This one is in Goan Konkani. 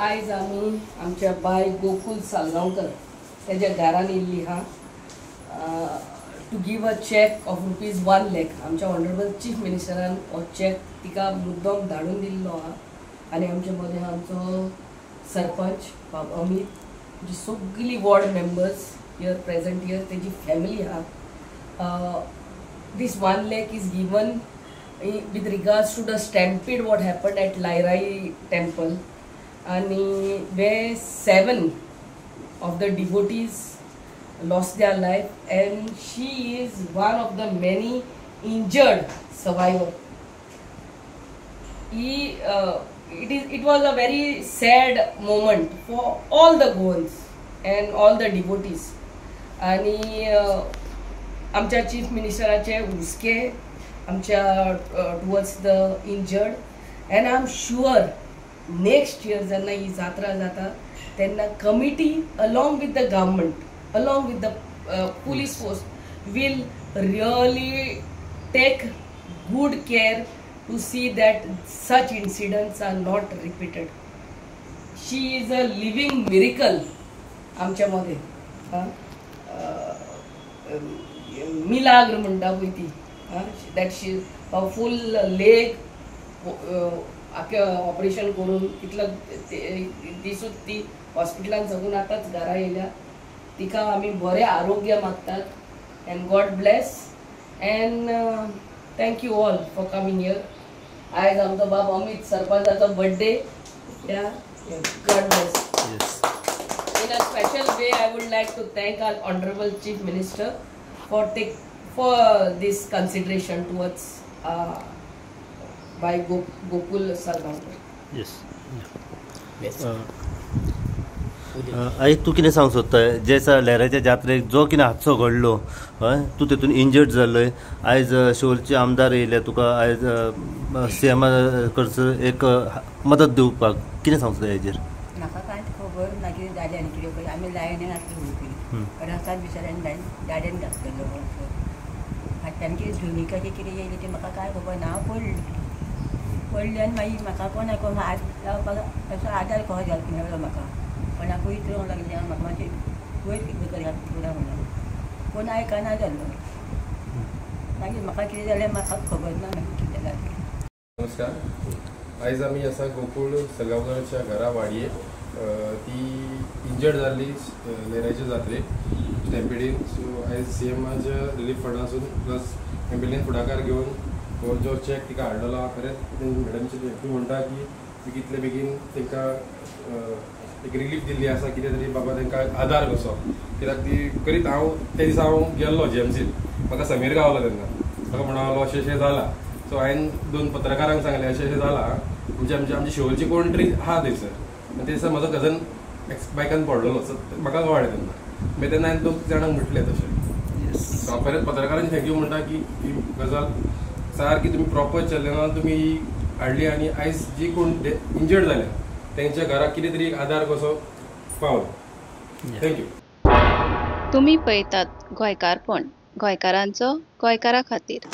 आयज आमी आमच्या बाय गोकुल सालगांवकर तेज्या घरान येयल्ली आहा to give a cheque of ₹1 lakh. आमच्या ऑनरेबल चीफ मिनिस्टरान हो चॅक तिका मुद्दम धाडून दिल्लो आहा. आनी आमचे मदें आमचो सरपंच बाब अमीत, जी सगळी ward members here present here, तेजी फॅमिली आहा. This 1 lakh is given with regards to the stampede what happened at Lairai temple and where 7 of the devotees lost their life and she is one of the many injured survivor. It was a very sad moment for all the Goans and all the devotees. आणि आमच्या चीफ मिनिस्टराचे हुस्के आमच्या towards the injured, and I am sure next year जेन्ना ही जात्रा जाता तेन्ना committee along with the government, along with the police force will really take good care to see that such incidents are not repeated. She is a living miracle आमच्या मध्ये. मिलाग्र म्हणटा पळय ती, that she full leg आख्खे ऑपरेशन करून कितलो दिसूच ती हॉस्पिटलान साकून आतांच घरा येयल्या. तिका आमी बरें आरोग्य मागतात and God bless and thank you all for coming here. आयज आमचो बाब अमीत सरपंचाचो बर्थडे. या, God bless. In a special way, I would like to thank our Honorable Chief Minister for this consideration towards by Gokul Salgaonkar. Yes. आई, तूं कितें सांगूंक सोदताय? जे दिसा लहराच्या जात्रेक जो कितें हादसो घडलो, हय, तूं तेतून इंजर्ड जाल्लोय. आयज शिवोलचे आमदार येयले तुका आयज सीएमा कडसून एक मदत दिवपाक, कितें सांगूंक सोदता हेजेर? म्हाका कांयच खबर ना कितें जालें आनी कितें. पळय, आमी लायनीन आसली उबी, रस्त्यान बिचाऱ्यान लायन गाडयेन घातलेलो. फाटल्यान कितें धुनी कशें कितें येयलें तें म्हाका कांय खबर ना. हांव पडलें पडलें आनी मागीर म्हाका कोणाक हात लावपाक असो आदार कसो जालो मेळ्ळो म्हाका. कोणाकूय इतरूंक लागलें हांव, म्हाका मातशें वयर कितें कर करा म्हणून कोण आयकना जालो. मागीर म्हाका कितें जालें म्हाका खबर ना मागीर कितें जालें. नमस्कार. आयज आमी आसा गोकूळ सलगांवकराच्या घरा वाडये. ती इंजर्ड जाल्ली लेरायच्या जात्रेक स्टॅम्पिडीन. सो आयज सी एमाच्या रिलीफ फंडासून प्लस एम एल एन फुडाकार घेवन हो जो चॅक तिका हाडलेलो आहा, खरेंच मॅडमचे थँक्यू म्हणटा की कितले बेगीन तांकां एक रिलीफ दिल्ली आसा, कितें तरी बाबा तांकां आदार कसो. कित्याक ती करीत हांव त्या दिसा हांव गेल्लो जीएमसीन, म्हाका समीर गावलो तेन्ना, म्हाका म्हणलो अशें अशें जालां. सो हांवें दोन पत्रकारांक सांगलें अशें अशें जालां, म्हणजे आमची आमची शिवोलची कोण तरी आहा थंयसर. आनी ते दिसा म्हजो कजन एक्स बायकान पडलेलो, सो म्हाका कळ्ळें तेन्ना. मागीर तेन्ना हांवें दोग जाणांक म्हटलें तशें. सो हांव परत पत्रकारांक thank you म्हणटा की ही गजाल सारकी तुमी प्रॉपर चॅनलान तुमी हाडली आनी आयज जी कोण इंजर्ड जाल्या तेंच्या घराक कितें तरी एक आदार कसो पावलो. Thank you. तुम्ही पळयतात गोंयकारपण, गोंयकारांचो गोंयकारा खातीर.